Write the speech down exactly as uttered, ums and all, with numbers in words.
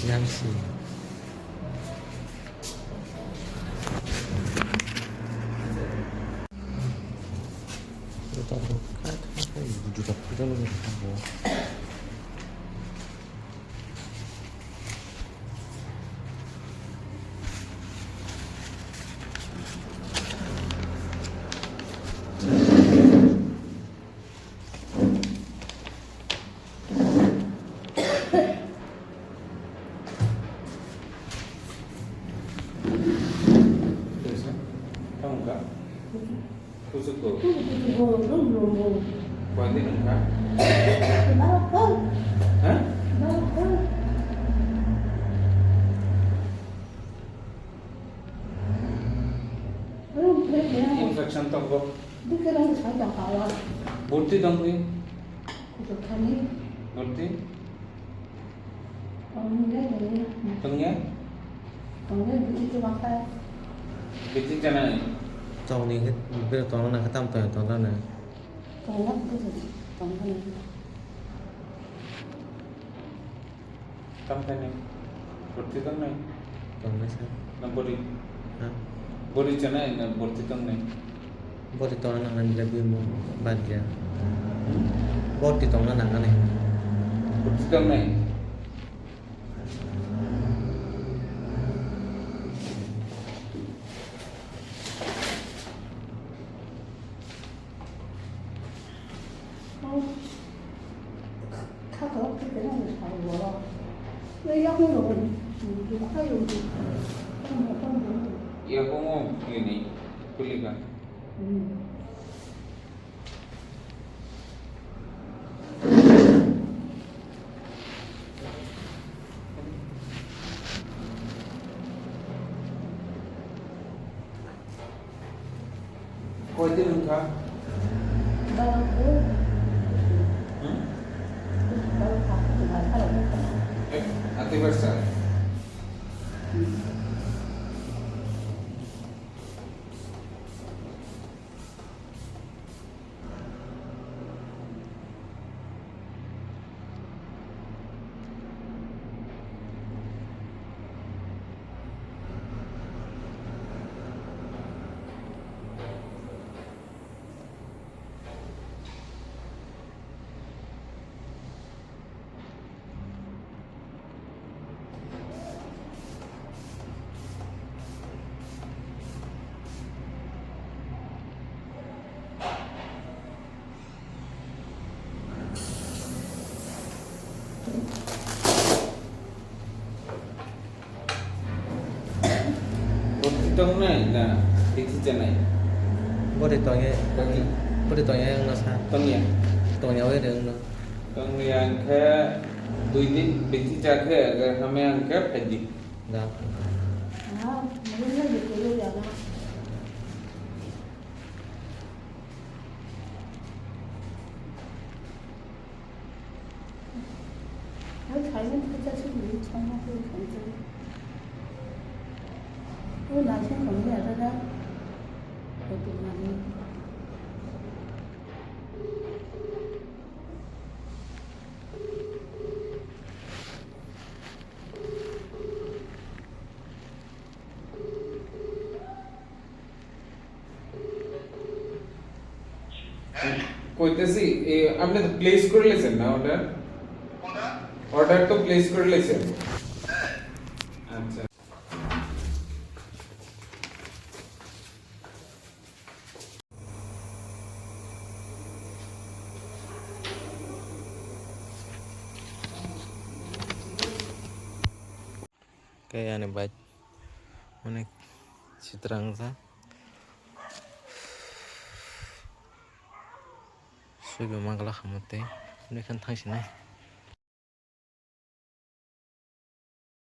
Yang si. Tamo ka? Kuchuk ko. Koi din wngkha? Ha? Infection tongo. Bwrwi tongdi. Bwrwi. Tongya? Biti chanai. Tongni hwnkhe bwrwi tongna nangkhe tamo tongya tongna nang. Tongna bwrwi tongna nang. Tamo thani borti tongnai? Tongnai sir. Na bori? Ha? Bori chanai na borti tongnai? Bori tongna nangnai, bile bimo bad ya. Hmm? Borti tongna nangnai. Borti tongnai? Yakungo ini kulika. Koi din wngkha? Hmm? Eh, anniversary. Borti tongnai na bithi chanai? Borti tongya. Borti. Borti tongya wngna sa. Tongya. Tongya wngna. Tongya wngkhe dui din bithi chakhe, agar hamya wngkhe phaidi. Da. বলতেছি, এ, আপনি তো প্লেস করে লেছেন না order? Order তো প্লেস করে লেছেন। আচ্ছা। Kaya ni bike onek sitra wngjak. Swibo mangla khamu tei, hwnwi khe thangsinai.